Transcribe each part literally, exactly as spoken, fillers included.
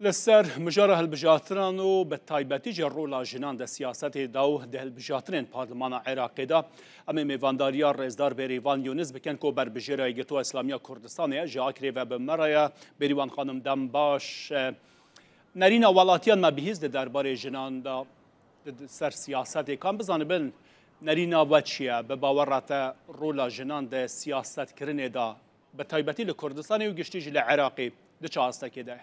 Li ser mijara hilbijartinan û bi taybetî jî rola jinan di siyasetê de û di hilbijartinên Parlemana Iraqê de, em ê mêvandariya Rêzdar Bêrîvan Yûnis bikin ku berbijêra Yekîtiya Îslamiya Kurdistanê ye, ji Akrê ve bi me re ye. Bêrîvan xanim, dem baş. Nerîna welatiyan me bihîst di derbarê jinan de, di, di ser siyasetê. Ka em bizanibin nerîna we çi ye? Bi bawera te rola jinan di siyasetkirinê de, bi taybetî li Kurdistanê û giştî jî li Iraqê, di çi astekê de ye?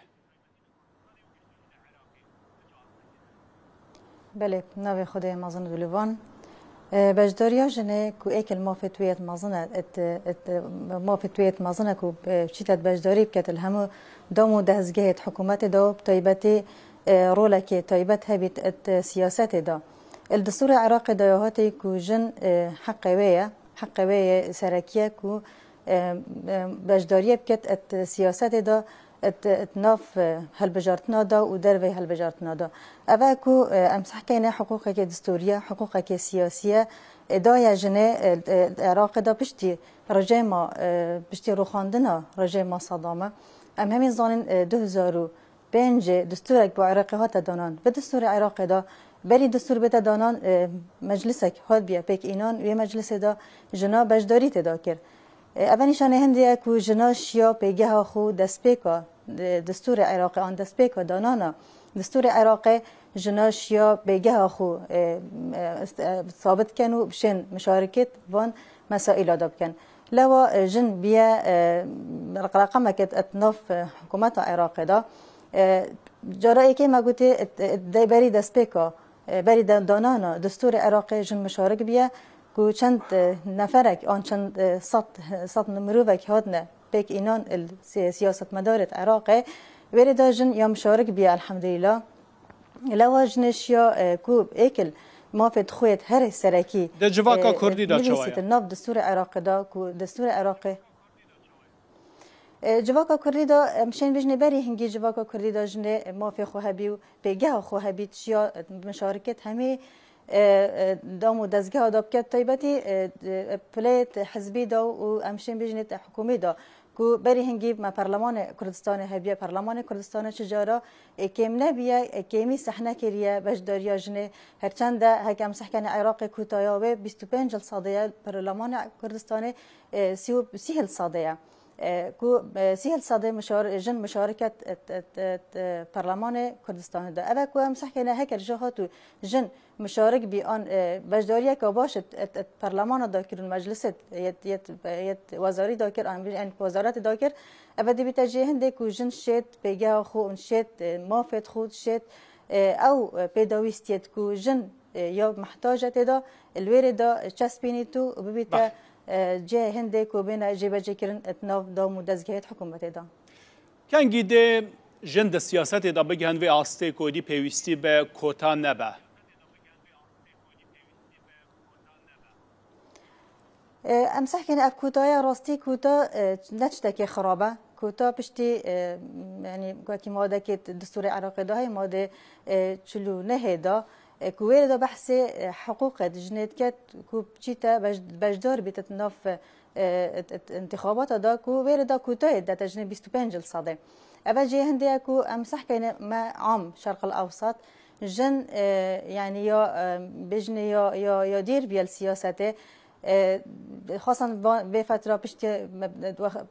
Belê, navê Xwedê mezin û dûlivan. E, beşdariya jinê ku êk li mafê tu yet mezin e, et, et, mafê tu yet mezin e ku, e, çîte beşdarî biket li hemû dam û dezgehê hikûmetê de û bi taybetî, e, rolekê taybet hebît et siyasetê de. Li destûrê Iraqê de ya hatî ku jin, e, heqê wê ye, heqê wê ye serekî ye ku, e, e, beşdariyê biket et siyasetê de, et, et nav, e, hilbijartina de û derveyî hilbijartina de. Ev e ku, e, em sehkeyne hiqûqeke destûrî ye, hiqûqeke siyasî ye, e, daye jinê, e, e, Iraqê de piştî rejêma, e, piştî rûxandina rejêma Sedamê. Em hemî zanin, e, du hezar û pêncê destûrek bo Iraqê hate danan. Bi destûrê Iraqê de berî destûr bête danan, e, meclisek hat biye pêk înan, wê meclisê de jina beşdarî tê de kir. E, eve nîşanê hindê ye ku jina şiya pêgeha xwe destpêka, e, destûrê Iraqê an destpêka danana destûrê Iraqê jina şiya pêgeha xwe, e, e, e, sabit ken û bişên mişariket van mesaîla de bikin. Lewa, e, jin biye, e, reqemeke et nav, e, hikûmeta Iraqê de. E, cara êkê me gotê, e, e, de berî destpêka, e, berî de danana destûrê Iraqê jin mişarik biye ku çend, e, neferek an çend, e, sed, sed mirovek hatine pêk înan il si-, siyasetmedarê Iraqê. Wêrê de jin ya mişarik biye elhamdülillah. Lewa jinê şiya, e, ku êkil mafê xwe yê herê serekî, Di civaka e, kurdî de çawa ye? Nivîsîtin nav destûrê Iraqê de ku destûrê Iraqê. E, civaka kurdî de, em şên bijnê berî hingî civaka kurdî de jinê mafê xwe hebî û pêgeha xwe hebî şiya, e, mişariket hemî, e, e, dam û dezgeha de biket taybetî, e, e, pilê hizbî de û em şên bijnê hikûmî de. Ku berî hingî me Perlemanê Kurdistanê hebiye, Perlemanê Kurdistanê çi cara, e, kêm nebiye, e, kêmî sehne kiriye beşdariya jinê. Herçend de heke em sehkene Iraqê kutaya wê bîst û pênc li sedê ye, Perlemanê Kurdistanê, e, sî û, sî li sedê ye. E, ku, e, sî li sedê mişar-, jin mişariket et, et, et, e, Perlemanê Kurdistanê de. Ev e ku em sehkene heker ji hatû jin mişarik bî an, e, beşdariyeke baş et, et, et perlemana dakir û meclisê yet, yet, yet wezarî dakir, an, en wezaretê dakir, eve dibîte jê hindê ku jin şêt pêgeha xwe û şêt, e, mafêt xwe şêt, e, ew, e, pêdawîstiyet ku jin, e, ya mehtac e tê de, li wêrê de çespînît û bibîte, Baş. e, cihê hindê ku bêne jêbecêkirin di nav dam û dezgehê hikûmetê de. Kengî dê jin di siyasetê de bigihin vê astê ku êdî pêwîstî bi kota nebe? E, em sehkên ev kotaya rastî kota, e, ne tiştekê xirab e. Kota piştî, e, yanî wekî madekê destûrê Iraqê de heye, madê, e, çil û nehê de, e, ku wê de behsê, e, hiqûqê di jinê diket ku çîte bej-, beşdar bît di nav, e, e, e, intixabata de ku wê de kotayê dete jinê bîst û pênc li sedê. Eve jê hindê ye ku em sehkeyne me am Şerq el Ewsat, jin, e, yanî ya, e, bêjinê ya, ya, ya dîr bîye li siyasetê, e, xwesan va-, vê fetra piştî,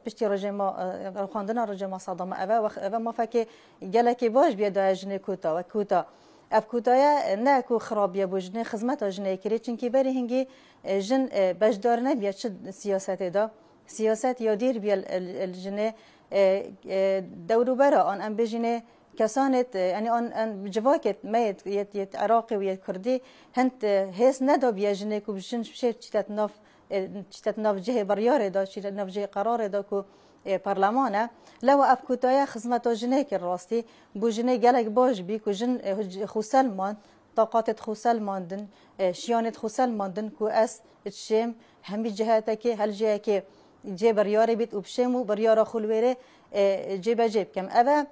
piştî rejêma, e, rûxandina rejêma Sedamê eve, wex-, eve mafekê gelekê baş bîye daye jinê kuta, wek kuta. Ev kutaye ne ku xirabiye bo jinê, xizmeta jinê kirê, çinkî berî hingî, e, jin, e, beşdar nebiye çi siyasetê de. Siyaset ya dîr bîye li, li, li jinê, e, e, dewrûbera an em bêjînê kesanê, e, yanî an, an civakê me yê, yê, yê Iraqê û yê Kurdî hin, e, hêz nedabiye jinê ku jin şêt çîte di nav, e, çîte di nav cihê biryarê de, çîte di nav cihê qerarê de ku, e, parleman e. Lewa ev kutaye xizmeta jinê kir rastî. Bo jinê gelek baş bî ku jin, e, xwe selmand, taqatê xwe selmandin, e, şiyanê xwe selmandin ku ez diçêm hemî cihetekê, hel cihekê cê biryarê bît û bişêm û biryara xwe li wêrê, e, cêbecê bikim. Ev e,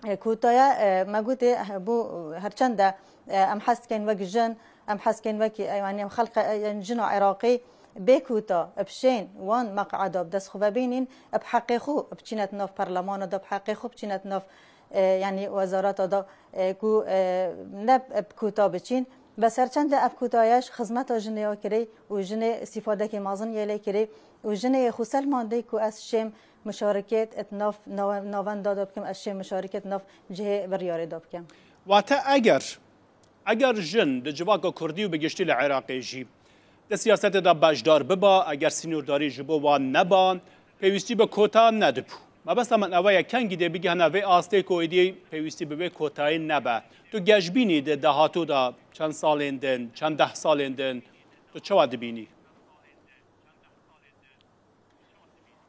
e, kotaya, e, me gotê, e, bo, e, herçend e, e, em hez dikin wek jin, em hez dikin wek, e, yanî em xelqe, e, yanî jina Iraqî bê kota, e, bişên wan meqada bi dest xwe vebînîn, e, bi heqê xwe biçîne di nav parlemana de, bi heqê xwe biçîne di nav, e, yanî wezareta da, e, ku, e, ne bi kota biçîn, bes her çend ev kotaya ji xizmeta jinê ya kirê û jinê îstîfadekê mezin yê lê kirê û jinê yê xwe selmandê ku ez şêm mişariket et nav, nav, navenda da bikim, ez şêm mişariket nav cihê biryarê da bikim. Wate eger, eger jin di civaka kurdî û bi giştî li Iraqê jî di siyasetê de beşdar biba, eger sînordarî ji bo wan neba, pêwîstî bi kota nedibû. Mebesta min ewe ye, kengî dê bigihine vê astê ku êdî pêwîstî bi wê kotayê nebe. Tu geş bînî di dahatû de çend salên din, çend deh salên din, tu çawa dibînî?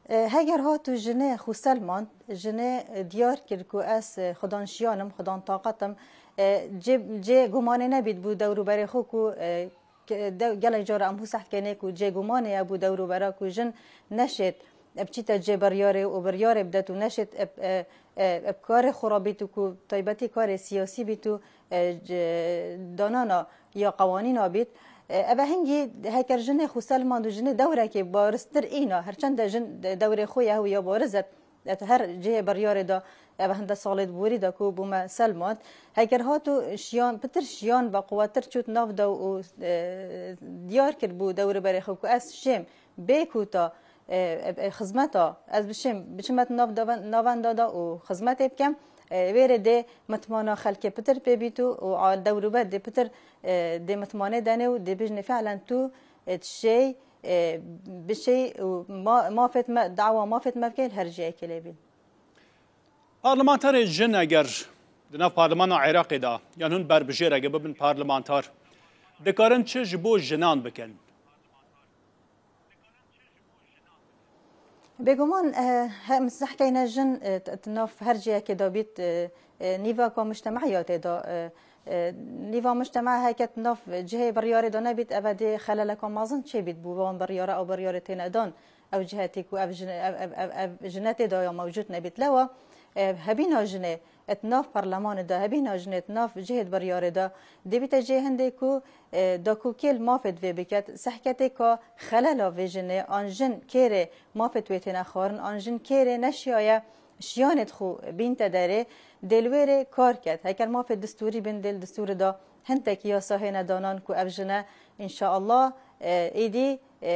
E, heger hat û jinê xwe selmand, jinê, e, diyar kir ku ez, e, xudan şiyan im, xudan taqet im, e, cê, cê gumanê nebît bû dewrûberê xwe ku, e, ke-, de-, gelek cara em hûseh dikenê ku cê gumanê ye bû dewrûbera ku jin neşêt, e, biçîte cê biryarê û biryarê bidet û neşêt, e, e, e, e, karê xwe re bît û ku taybetî karê siyasî bît û, e, c-, danana ya qewanîna bît. E, eve hingî heker jinê xwe selmand û jinê dewrekê bariztir îna, her çend de jin de-, dewrê xwe ye û ya bariz e, et her cihê biryarê de, eve hinde salê di borî de ku bûme selmand. Heker hat û şiyan, pitir şiyan ve quwettir çût nav de û, e, diyar kir bû dewrê berê xwe ku ez şêm bê kota, e, e, e, xizmeta, ez bişêm, biçime di nav daven-, navenda de û xizmetê bikem, e, wê rê dê mitmana xelkê pitir pê bît û, û a dewrûber dê pitir, e, dê mitmanê denê û dê bijnê fehlen tu, e, dişêy, e, bişêy û ma-, mafêt me, dawa mafêt me bikê li her ciyekê lê bîn. Parlamenterê jin eger di nav parlemana Iraqê de yan hûn berbijêr eger bibin parlamenter, dikarin çi ji bo jinan bikin? Bêguman, e, he, em sehkeyne jin, e, t-, t-, nav her ciyekê de bît, e, e, nîvaka mujtemeyê ya tê de, e, e, nîva mujteme heke di nav cihê biryarê de nebît, eve dê xeleleka mezin çêbît bû wan biryara ew biryarê têne dan, ew cihetê ku ev jin-, ev, ev, ev, ev jine tê de ya mewcûd nebît. Lewa, e, hebîna jinê, et nav parlemanê de, hebîna jinê et nav cihê biryarê de, dê bîte cihê hindê ku, e, da ku kêl mafê divê biket, sehketê ka xelela vê jinê, an jin kêrê mafê wê têne xwarin, an jin kêrê neşiyaye şiyanê xwe bînte derê, dê li wê rê kar ket. Heker mafê distûrî bin, dê li distûrê de hindek yasa hêne danan ku ev jine, înşaallah, e, êdî, e,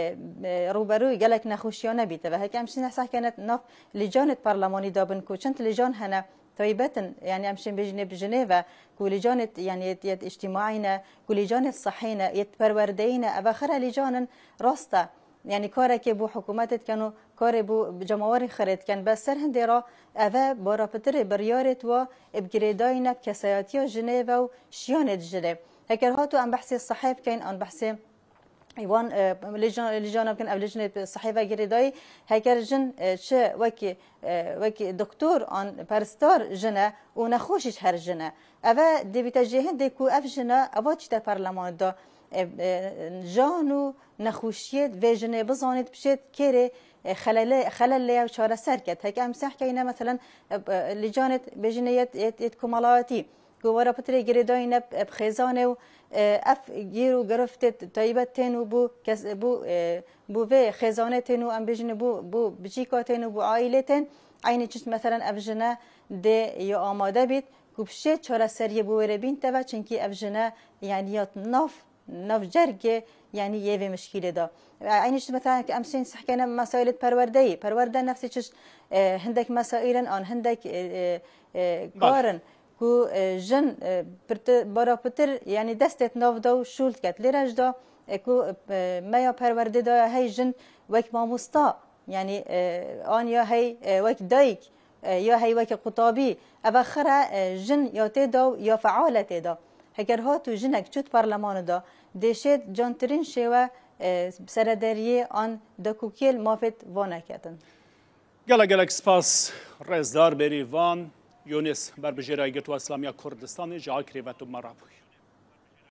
e, rûberûyê gelek nexweşiya nebîte. Ve heke em şîne sehkene nav lîcanê parlemanî de bin ku çend lîcan hene, taybet in, yanî em şên bêjin ê bi jinê ve, ku lîcanê, yanî yet, yet îctîmaî ne, ku lîcanê sehî ne, yet perwerdeyî ne, eve xira lîcan in, rast e. Yanî karekê bo hikûmetê dikin û karê bo cemawerê xirê dikin. Bes ser hindê re eve bara pitirê biryarê tu wa ê bi girêdayî ne bi kesayetiya jinê ve û şiyanê di jinê. Heker hatu em behsê sehê bikeyn, an behsê Wan, e, lîjan-, lîjana bikin, ev lîjnê sehî ve girêdayî, heger jin, e, çi wekî, e, wekî doktor an peristar jin e û nexweşî ji her jin e. Eve dê bîte jê hindê ku ev jin e, eva çîte perlemanê de, e, e, jan û nexweşiyê vê jinê bizanît, bişêt kêrê, e, xelele-, xelelê ew çareser ket. Heke em sehkeyne, meselen, e, e, lîjanê bêjinê yet, yet, yet komelayetî, ku were pitirê girêdayî ne bi xêzanê û, e, ev gîr û giriftê taybet tên û bû kes-, bû, e, bû vê xêzanê tên û em bêjin bû, bû biçîka tên û bû aîlê tên. Eynî çişt meselen ev jine dê ya amade bît ku bi şê çareseriyê bû wêrê bîn teve, çinkî ev jine yanî ya nav nav cergê, yanî yê vê mişkîlê de. E, eynî jî mesela em sên sehkene mesaîlê perwerdeyî. Perwerde nefsê çi, e, hindek mesaîl in an hindek, e, e, e, Baş. kar in ku, e, jin, e, pirti-, bara pitir, yanî destê nav da û şûl diket. Lê re ji da, e, ku, e, me ya perwerdê da ya hey jin wek mamosta, yanî, e, an ya hey, e, wek dayik, e, ya hey weke qutabî, eva xira, e, jin ya tê da û ya feal e tê da. Heger hat û jinek çût parlemanê da, dê şêt cantirîn şêwe, e, serederiyê an dekûkêl mafêt va neketin. Gelek gelek spas rêzdar Bêrîvan Yûnis, berbijêra Yekîtiya Îslamiya Kurdistanê ji Akrê ve tu me re bûyî.